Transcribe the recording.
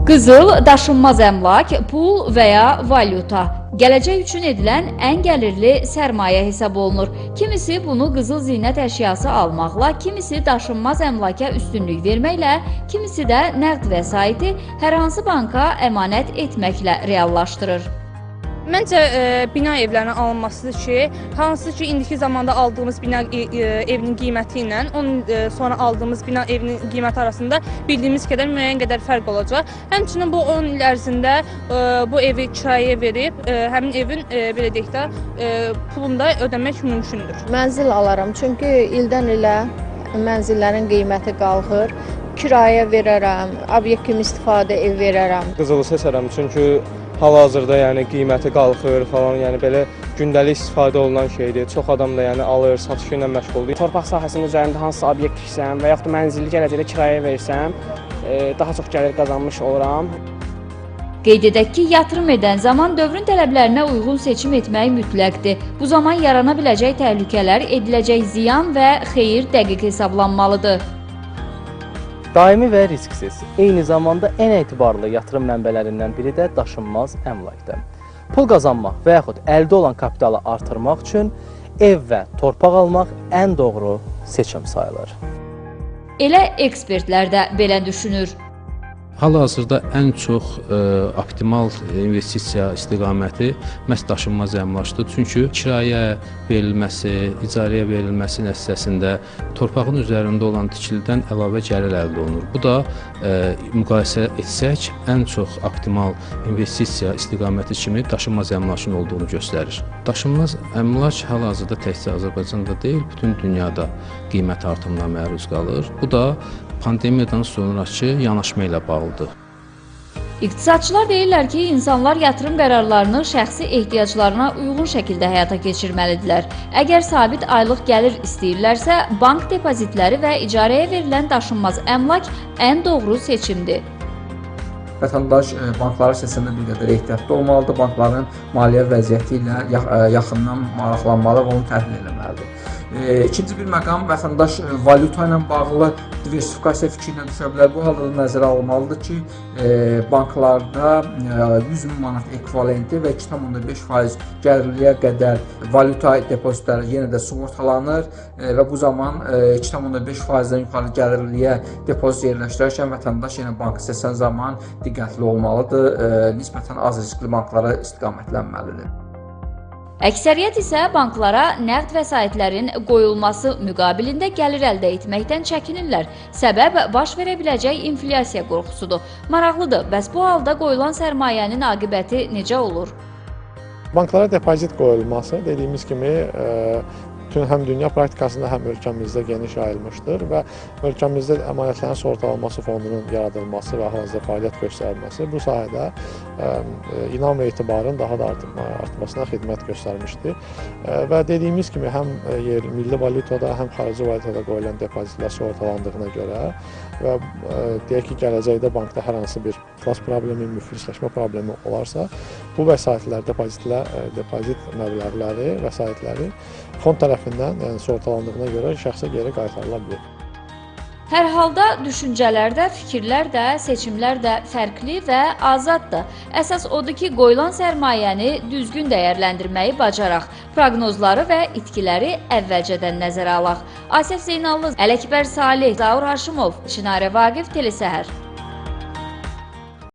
Qızıl, daşınmaz əmlak, pul və ya valyuta gələcək üçün edilən ən gəlirli sərmayə hesab olunur. Kimisi bunu qızıl zinət əşyası almaqla, kimisi daşınmaz əmlaka üstünlük verməklə, kimisi də nəqd vəsaiti hər hansı banka əmanət etməklə reallaşdırır. Məncə bina evlərinin alınmasıdır ki, hansı ki indiki zamanda aldığımız bina evinin qiyməti ilə 10 il sonra aldığımız bina evinin qiyməti arasında bildiyimiz qədər müəyyən qədər fərq olacaq. Həmçinin bu 10 il ərzində bu evi kirayəyə verib həmin evin belə deyək də pulunu da ödəmək mümkündür. Mənzil alaram, çünki ildən ilə mənzillərin qiyməti qalxır. Kirayə verərəm, obyekt kimi istifadə ev verərəm. Qızılı seçərəm, çünki hal-hazırda yəni qiyməti qalxır falan, yəni belə gündəlik istifadə olunan şeydir. Çox adam da yəni alır, satışı ilə məşğuldur. Torpaq sahəsinin üzərində hansısa obyekt tiksəm və yaxud da mənzili gələcəkdə kirayəyə versəm, daha çox gəlir qazanmış oluram. Qeyd edək ki, yatırım edən zaman dövrün tələblərinə uyğun seçim etmək mütləqdir. Bu zaman yarana biləcək təhlükələr, ediləcək ziyan və xeyir dəqiq hesablanmalıdır. Daimi və risksiz, eyni zamanda ən etibarlı yatırım mənbələrindən biri də daşınmaz əmlakdır. Pul qazanmaq və yaxud əldə olan kapitalı artırmaq üçün ev və torpaq almaq ən doğru seçim sayılır. Elə ekspertlər də belə düşünür. Hal-hazırda ən çox optimal investisiya istiqaməti məhz daşınmaz əmlakdır. Çünki kirayə verilməsi, icarəyə verilməsi nəticəsində torpağın üzərində olan tikilidən əlavə gəlir əldə olunur. Bu da müqayisə etsək ən çox optimal investisiya istiqaməti kimi daşınmaz əmlakın olduğunu göstərir. Daşınmaz əmlak hal-hazırda təkcə Azərbaycanda deyil, bütün dünyada qiymət artımına məruz qalır. Bu da pandemiyadan sonrakı yanaşma ilə bağlıdır. İqtisadçılar deyirlər ki, insanlar yatırım qərarlarını şəxsi ehtiyaclarına uyğun şəkildə həyata keçirməlidirlər. Əgər sabit aylıq gəlir istəyirlərsə, bank depozitləri və icarəyə verilən daşınmaz əmlak ən doğru seçimdir. Vətəndaş bankları seçəndə bir qədər ehtiyatlı olmalıdır, bankların maliyyə vəziyyəti ilə yaxından maraqlanmalı və onu təhlil etməlidir. İkinci bir məqam, vətəndaş valyuta ilə bağlı diversifikasiya fikri ilə düşə bilər. Bu halda da nəzərə alınmalıdır ki, banklarda 100 min manat ekvivalenti və 2,5% gəlirliyə qədər valyuta depozitləri yenə də sığortalanır və bu zaman 2,5%-dən yuxarı gəlirliyə depozit yerləşdirərkən vətəndaş yenə bankı seçən zaman diqqətli olmalıdır, nisbətən az riskli banklara istiqamətlənməlidir. Əksəriyyət isə banklara nəqd vəsaitlərin qoyulması müqabilində gəlir əldə etməkdən çəkinirlər. Səbəb baş verə biləcək inflyasiya qorxusudur. Maraqlıdır, bəs bu halda qoyulan sərmayənin aqibəti necə olur? Banklara depozit qoyulması dediyimiz kimi bütün həm dünya praktikasında, həm ölkəmizdə geniş yayılmışdır və ölkəmizdə əmanətlərin sığortalanması fondunun yaradılması və hal-hazırda fəaliyyət göstərilməsi bu sahədə inam və etibarın daha da artmasına xidmət göstərmişdir. Və dediyimiz kimi həm milli valyutada, həm xarici valyutada qoyulan depozitlər sığortalandığına görə və deyək ki, gələcəkdə bankda hər hansı bir iflas problemi, müflisləşmə problemi olarsa, bu vəsaitlər, depozit məbləğləri, vəsaitləri fond tərəfindən, yəni sığortalandığına görə şəxsə geri qaytarıla bilir. Hər halda düşüncələr də, fikirlər də, seçimlər də fərqli və azaddır. Əsas odur ki, qoyulan sərmayəni düzgün dəyərləndirməyi bacaraq, proqnozları və itkiləri əvvəlcədən nəzərə alaq. Asəf Zeynallı, Ələkbər Salih, Zaur Haşimov, Çinarə Vaqif, Telesəhər.